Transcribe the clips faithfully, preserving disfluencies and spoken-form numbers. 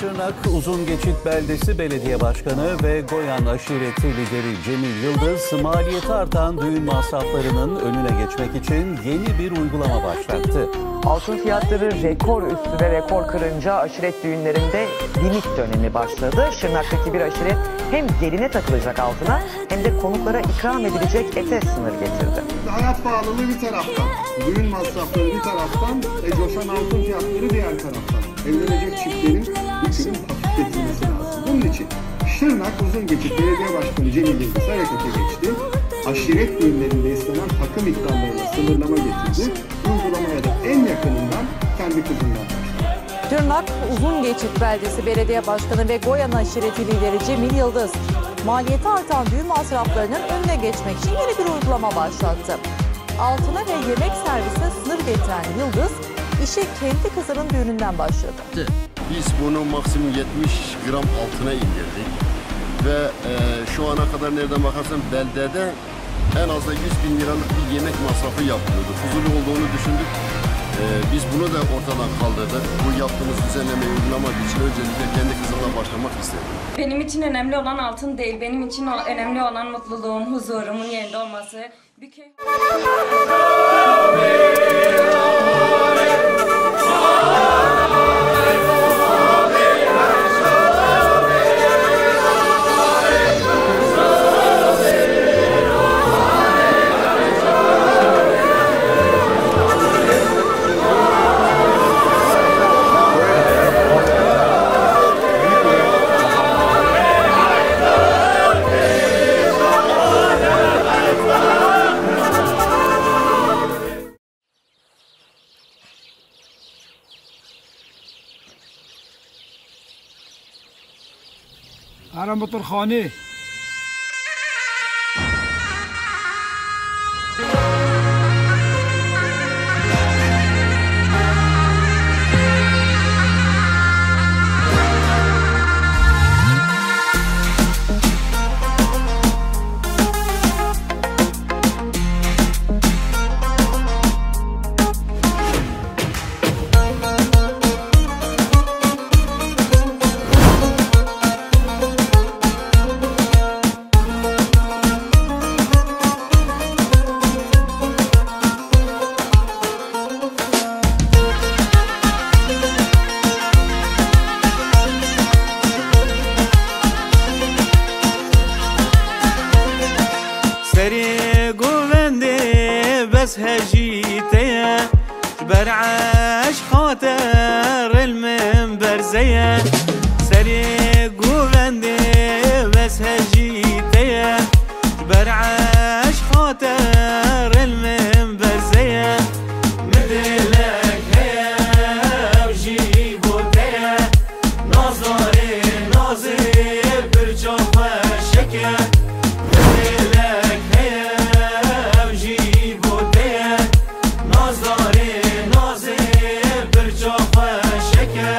Şırnak Uzungeçit Beldesi Belediye Başkanı ve Goyan aşireti lideri Cemil Yıldız, maliyeti artan düğün masraflarının önüne geçmek için yeni bir uygulama başlattı. Altın fiyatları rekor üstüne rekor kırınca aşiret düğünlerinde limit dönemi başladı. Şırnak'taki bir aşiret hem geline takılacak altına hem de konuklara ikram edilecek ete sınır getirdi. Hayat pahalılığı bir taraftan, düğün masrafları bir taraftan, e, coşan altın fiyatları diğer taraftan. Evlenecek çiftlerin yükünün hafifletilmesi lazım. Bunun için Şırnak Uzungeçit Belediye Başkanı Cemil Yıldız harekete geçti. Aşiret düğünlerinde istenen takım miktarlarına sınırlama getirdi. Uygulamaya da en yakınından kendi kızından başladı. Şırnak Uzungeçit Beldesi Belediye Başkanı ve Goyan aşireti lideri Cemil Yıldız, maliyeti artan düğün masraflarının önüne geçmek için yeni bir uygulama başlattı. Altına ve yemek servisine sınır getiren Yıldız, işe kendi kızının düğününden başladı. Biz bunu maksimum yetmiş gram altına indirdik ve, e, şu ana kadar nereden bakarsan beldede en az da yüz bin liralık bir yemek masrafı yapılıyordu. Fuzuli olduğunu düşündük. E, biz bunu da ortadan kaldırdık. Bu yaptığımız düzenlemeyi uygulamak için öncelikle kendi kızımla başlamak istedim. Benim için önemli olan altın değil, benim için o önemli olan mutluluğum, huzurumun yerinde olması. Bir kö- Here mitirxanê. Serê govendê bes hejî te ye, ji ber eşqa te ril min berze ye. Serê govendê bes hejî te ye, ji ber eşqa te ril min berze ye. Min dilek heye ew jî bo te ye. Nazarê nazê pir çav xweşik e. Min dilek heye ew jî bo te ye. Nazarê nazê pir çav xweşik e.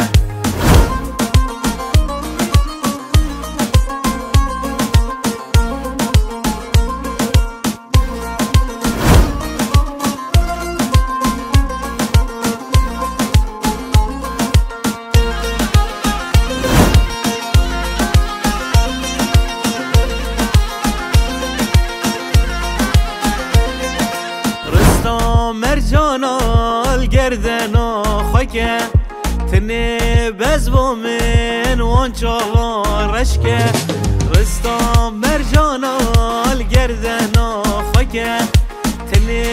Rista mercana li gerdena xwe ke, tenê bez bo min wan çavan reş ke. Rista mercana li gerdena xwe ke, tenê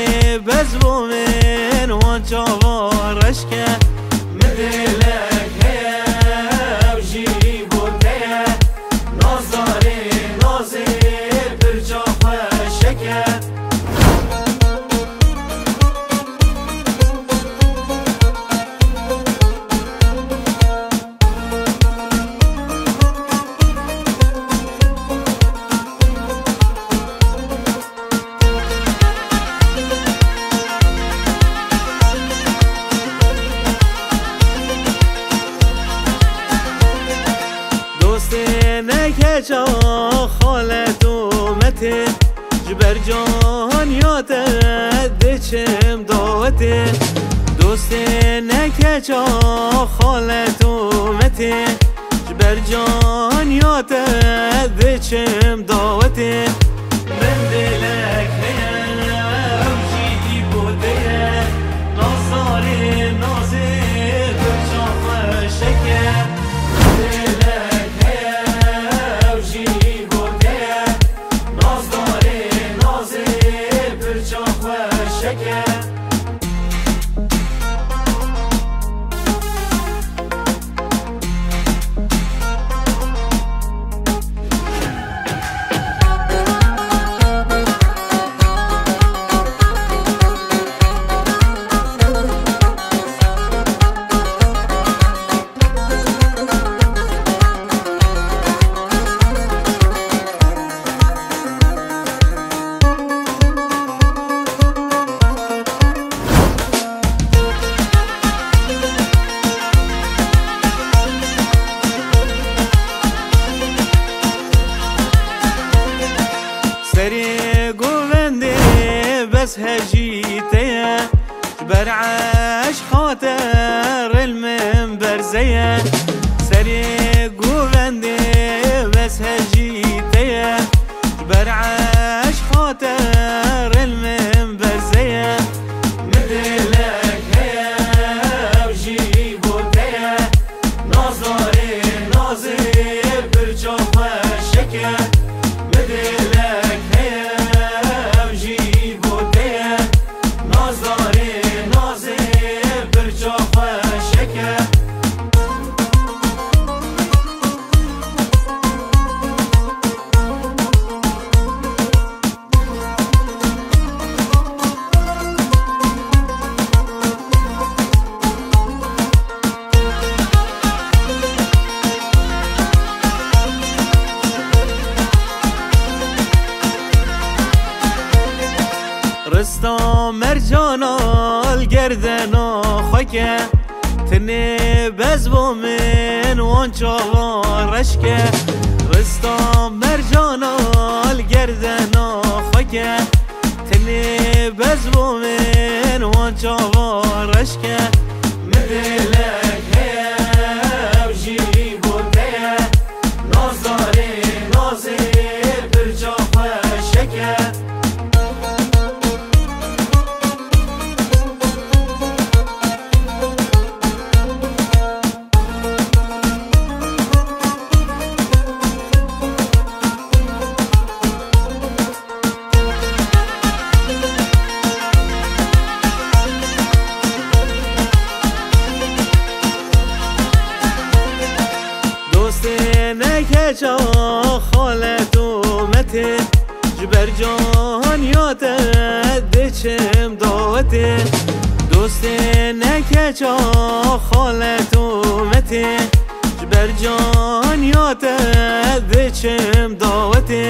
bez bo min wan çavan reş ke. Min dilek heye ew jî bo te ye. Nazarê nazê pir çav xweşik e. Dostê ne keça xalet û metê, ji ber caniya te diçim dawetê. Dostê ne keça xalet û metê, Ser caniya te diçim dawetê. Min dêlek heye, ew jî dî bo te ye. Nazdarê nazê pirça xweşek e. Min dêlek heye, ew jî bo te ye. Nazdarê nazê pirça xweşek e. Serê govendê bes hejî te ye. Ji ber eşqa te ril min berze ye. Serê govendê bes hejî te ye. Ji ber eşqa te ril min berze ye. Min dêlek heye, ew jî bo te ye. Nazdarê nazê pirça xweşek e. Min dêlek heye, ew jî bo te ye. Nazdarê nazê pirça xweşek e. Rista mercana li gerdena xwe ke. Tenê bez bo min wan çavan reş ke. Rista mercana li gerdena xwe ke. Tenê bez bo min wan çavan reş ke. Min dêlek heye, ew jî bo te ye. Nazdarê nazê pirça xweşek e. Dostê ne keça xalet û metê, ji ber caniya te diçim dawetê. Dostê ne keça xalet û metê, ji ber caniya te diçim dawetê.